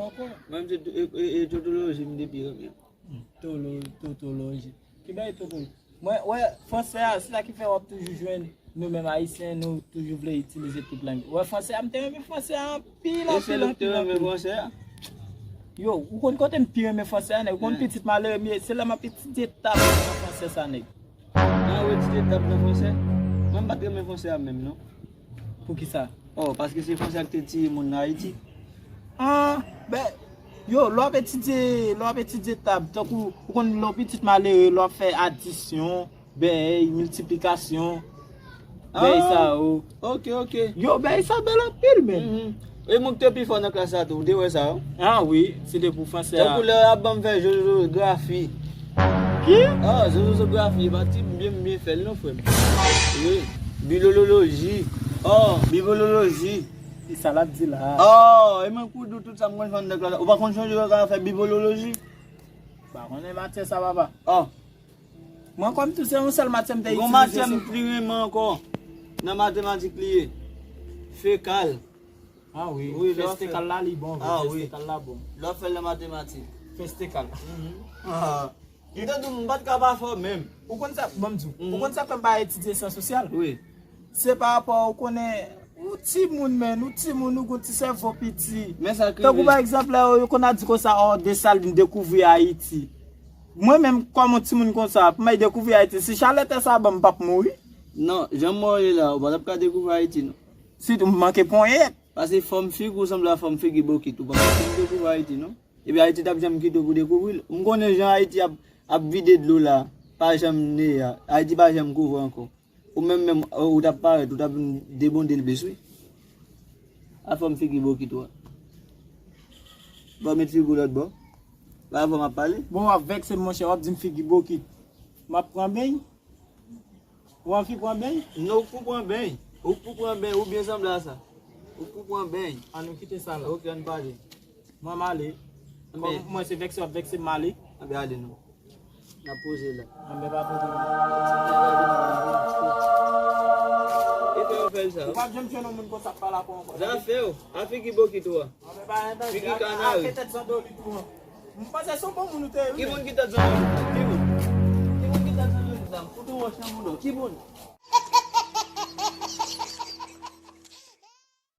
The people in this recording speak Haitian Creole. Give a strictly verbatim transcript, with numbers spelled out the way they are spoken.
Ankò, mwen menm se to- e- e- e totoloji m te pi renmen. Tolo, totoloji. Ki bagay totoloji? Mwen, wè, fransè a, se sa ki fè w ap toujou jwenn nou menm ayisyen, nou toujou vle itilize tout lang. Wè, fransè a, m te renmen fransè a anpil, anpil, anpil, anpil. Fransè a? Yo, ou konn kote m pi renmen fransè a, nèg? Ou konn pitit malere m ye, se lè m ap etidye tab nan fransè sa, nèg. Ah, ou etidye tab nan fransè? Mwen, m pa t renmen fransè a menm, non. Poukisa? Oh, paske se fransè a ki te tiye moun nan Ayiti. Ah, ben, yo, lè w ap etidye, lè w ap etidye tab, tankou, ou konn lè w pitit malere, lè w ap fè adisyon, bèy, miltiplikasyon, bèy sa yo. Ok, ok. Yo, bèy sa bèl anpil, men. E moun ki te pi fò nan klas la tou, ou te wè sa yo? Ah wi, se te pou fransè a. Tankou lè y ap ban m fè jojografi. Ki? Ah, jojografi, e pa ti byen m byen fè l non, frè m. Wi. Bilololoji. Oh, bivololoji. E sa l ap di la? Oh, e mwen kou di w tout sa m konn fè anndan klas la. Ou pa konn sonje lè w ka fè bivololoji? Pa konnen matyè sa, papa. Oh. Mwen kòm tou se yon sèl matyè m te itilize. Gon matyè m pi renmen ankò nan matematik li ye. Fekal. Ah wi, wi, lè w ap fè festekal la li bon vre, ah wi, festekal la bon. Lè w ap fè l nan matematik. Festekal. Ah. M te di w m pa t ka pa fò menm. Ou konn sa, ban m di w, ou konn sa fè m pa etidye syans sosyal? Wi. Se pa rapò ou konnen, ou timoun, men, ou timoun, ou gon ti sèvo piti. Men sa k rive. Tankou pa egzanp, lè yo, yo konn ap di konsa, oh, Desalin dekouvri Ayiti. Mwen menm, kòm yon timoun konsa, pou mwen dekouvri Ayiti, si chalè tè sa ban m, m p ap mouri. Non, jan mò ye la, ou pa t ap ka dekouvri Ayiti, non. Sitou m manke ponyèt. Paske fòm figi w sanble a fòm figi bokit, ou pa t ap janm dekouvri Ayiti, non. Epi Ayiti t ap janm kite w pou dekouvri l. M konnen jan Ayiti ap, ap vide dlo la, pa janm neye a. Ayiti pa janm kouvri ankò. Ou menm menm, ou t ap parèt, ou t ap vin debonde l beswi. A fòm figi bokit ou a. Bon, met figi w lòt bò. Pa avè w m ap pale. Bon, w ap vèkse m, monchè, w ap di m figi bokit. M ap pran beny? Ou anvi pran beny? Non, ou k pou pran beny. Ou k pou pran beny, ou byen sanble a sa. Ou k pou pran beny. An nou kite sa la. Ok, ann pale. Mwen m ale. Kòm mwen se vèkse w ap vèkse m, m ale. Anben ale non. N ap poze la. Anben pa poze non. E fè yo fè l sa. Ou p ap janm jwenn yon moun konsa ap pale ak ou ankò. Zafè w. A figi bokit ou a. Anben pa antann. Figi kanari. Ake tèt zandolit ou an. M panse se yon bon moun ou te ye wi. Ki moun ki tèt zandolit la? Ki moun? Ki moun ki tèt zandolit la? M fout yon wòch nan moun ou. Ki moun?